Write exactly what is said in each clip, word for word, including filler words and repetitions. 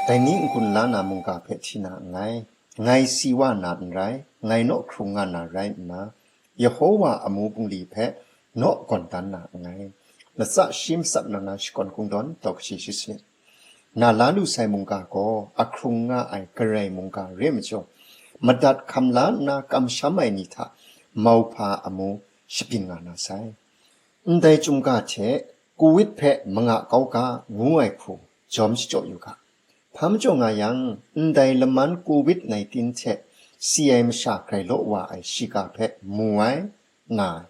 Dai ni n-gun la na mungga hpe hti na nngai. Ngai si wa na n rai, ngai naw hkrung nga na rai nna, Yehowa amu bungli hpe naw gawn dan na nngai. Latsa shi matsat na na shakawn kungdawn daw kaji shi sanit. Na la lu sai mungga gaw ahkrung nga ai Karai mungga re ai majaw, madat hkam la nna kamsham ai ni hta mauhpa amu shabyin nga na sai. Ndai chyum ga hte Covid hpe manga kau ga ngu ai hku jawm shachyaw yu ga. Hpa majaw nga yang, ndai laman Covid nineteen hte si ai masha grai law wa ai shiga hpe mu ai, nga ai.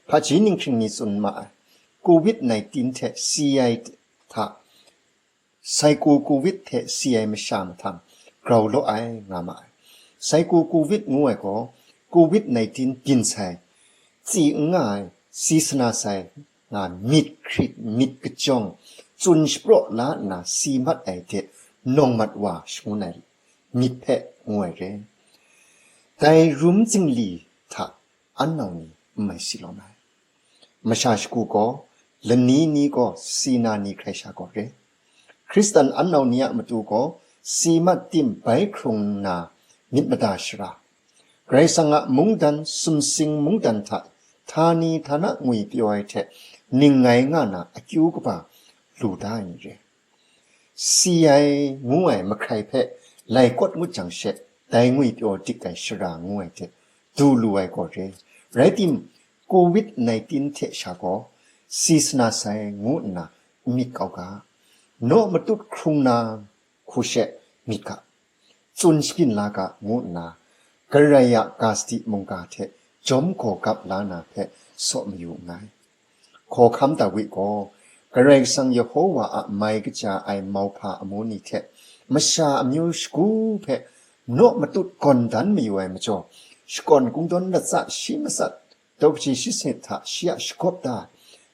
Hpaji ninghkring ni tsun ma ai, Covid nineteen hte si ai hta, Psycho Covid hte si ai masha mahtang grau law ai, nga ma ai. Psycho Covid ngu ai gaw, Covid nineteen byin sai, tsi n nga ai, si sana sai, nga myit hkrit, myit kajawng, tsun shapraw la nna si mat ai hte nawng mat wa shangun ai myit hpe ngu ai re. Dai rum zingli hta an nau ni n mai si lawm ai. Masha shagu gaw, lani ni gaw, si na ni hkrai sha gaw re. Hkristan an nau ni a matu gaw, si mat tim bai hkrung nna myit mada shara, Karai Kasang a mungdan, sumsing mungdan hta htani htana ngwi pyaw ai hte ning ngai nga na akyu kaba lu da ai ni re. Si ai ngu ai mahkrai hpe lai kawt ngut jang she, dai ngwi pyaw dik ai shara ngu ai hte du lu ai gaw re. Rai tim, Covid nineteen hte sha gaw, si sana sai ngu nna n myit kau ga, naw matut hkrung na hku she myit ga, tsun shabyin la ga ngu nna, Karai a ga sadi mungga hte jawm gaw gap la na hpe saw mayu nngai. Hkawhkam Dawi gaw, Karai Kasang Yehowa a mai kaja ai mauhpa amu ni hte masha amyu shagu hpe naw matut gawn dan mayu ai majaw, shakawn kungdawn latsa shi matsat, daw kaji shi sanit hta shi a shagawp da,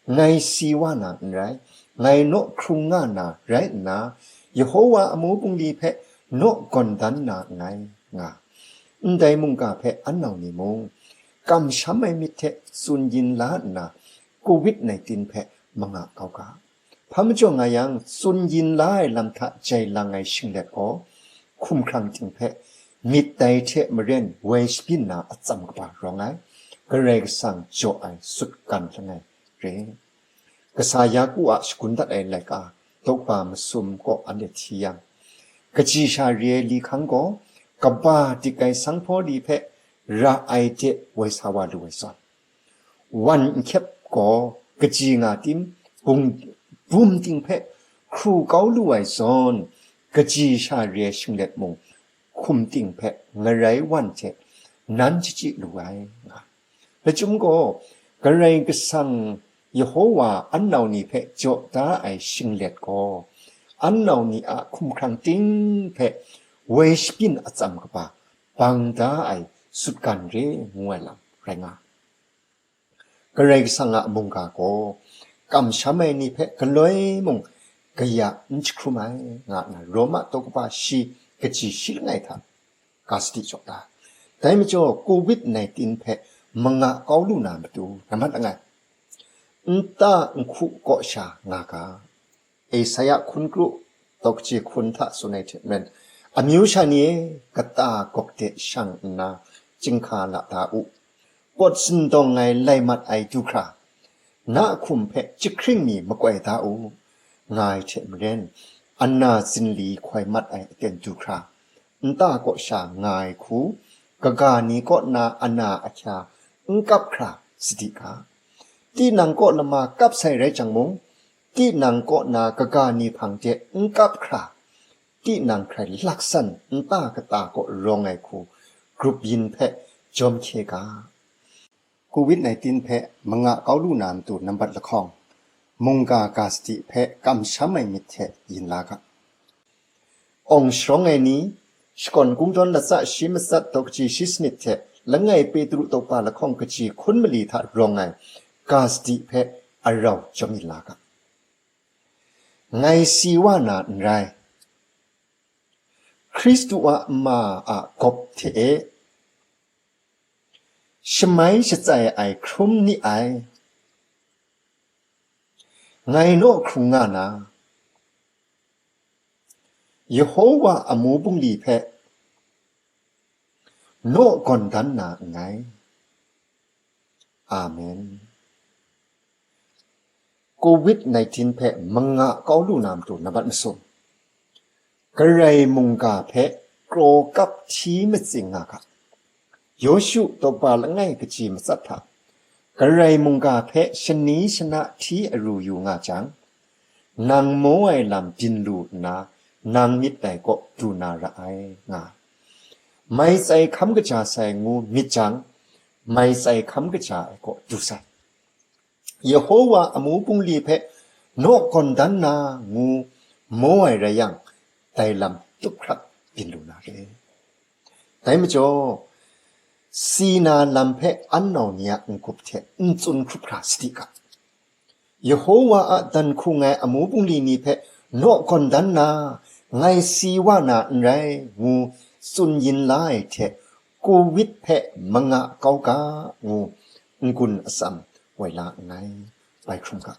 ngai si wa na n rai, ngai naw hkrung nga na rai nna, Yehowa amu bungli hpe naw gawn dan na nngai, nga. Ndai mungga hpe an nau ni mung, kamsham ai myit hte tsun yin la nna, Covid nineteen hpe manga kau ga. Hpa majaw nga yang, tsun yin la ai lam hta jai lang ai shinglet gaw, hkumhkrang ting hpe myit dai hte maren woi shabyin na atsam kaba rawng ai, Karai Kasang jaw ai sutgan langai re. Kasa Yaku a shagun dat ai laika, daw kaba masum kaw anhte hti yang, kaji sha re ai li hkang gaw, kaba dik ai sanghpaw li hpe ra ai de woi sa wa lu ai zawn, wan n hkyep gaw kaji nga tim, bung, bum ting hpe hkru kau lu ai zawn, kaji sha re ai shinglet mung hkum ting hpe ngarai wan hte nan chyaji lu ai, nga. Lachyum gaw, Karai Kasang Yehowa an nau ni hpe jaw da ai shinglet gaw, an nau ni a hkumhkrang ting hpe woi shabyin atsam kaba bang da ai sutgan re ngu ai lam rai nga. Karai Kasang a mungga gaw, kamsham ai ni hpe galoi mung kaya n jahkrum ai, nga nna Roma daw kaba shi kaji shi langai hta ga sadi jaw da. Dai majaw, Covid nineteen hpe manga kau lu na matu, nambat langai, nta nhku kaw sha nga ga. Esaia hkun kru, daw kaji hkun hta tsun ai hte maren, amyu sha ni e, kata gawk de shang nna, chyinghka la da u. Pawt sindawng ai lai mat ai du hkra, na a hkum hpe jahkring mi makoi da u, nga ai hte maren, ana zinli hkoi mat ai aten du hkra, nta kaw sha nga ai hku, kaga ni kaw na ana ahkya n kap hkra sadi ga. Tinang kaw lama kap sai rai jang mung, tinang kaw na kaga ni hpang de n kap hkra, tinang hkrai laksan nta kata kaw rawng ai hku, grup yin hpe jawm hkye ga. Covid nineteen hpe manga kau lu na matu nambat lahkawng, mungga ga sadi hpe kamsham ai myit hte yin la ga. Awng sharawng ai ni, shakawn kungdawn latsa shi matsat daw kaji shi sanit hte langai Petru daw pa lahkawng kaji hkun mali hta rawng ai ga sadi hpe arau jawm yin la ga. Ngai si wa na n rai. Hkristu a ma a gawp hte e, shamai shatsai ai hkrum ni ai. Ngai naw hkrung nga na, Yehowa amu bungli hpe naw gawn dan na nngai. Amen. Covid nineteen hpe manga kau lu na matu nambat masum, Karai mungga hpe kraw kap hti matsing nga ga. Yawshu tawpa langai kaji matsat hta, Karai mungga hpe shani shana hti aru yu nga jang, nang maw ai lam byin lu nna, nang myit dai kaw du na ra ai, nga. Mai tsai hkam kaja sai ngu myit jang, mai tsai hkam kaja ai kaw du sai. Yehowa amu bungli hpe naw gawn dan na ngu maw ai rai yang, dai lam tup hkrak byin lu na re. Dai majaw, si na lam hpe an nau ni a n-gup hte n tsun hkrup hkra sadi ga. Yehowa a dan hku ngai amu bungli ni hpe naw gawn dan na, ngai si wa na n rai, ngu tsun yin la ai hte, Covid hpe manga kau ga, ngu n-gun atsam woi la nngai. Bai hkrum ga.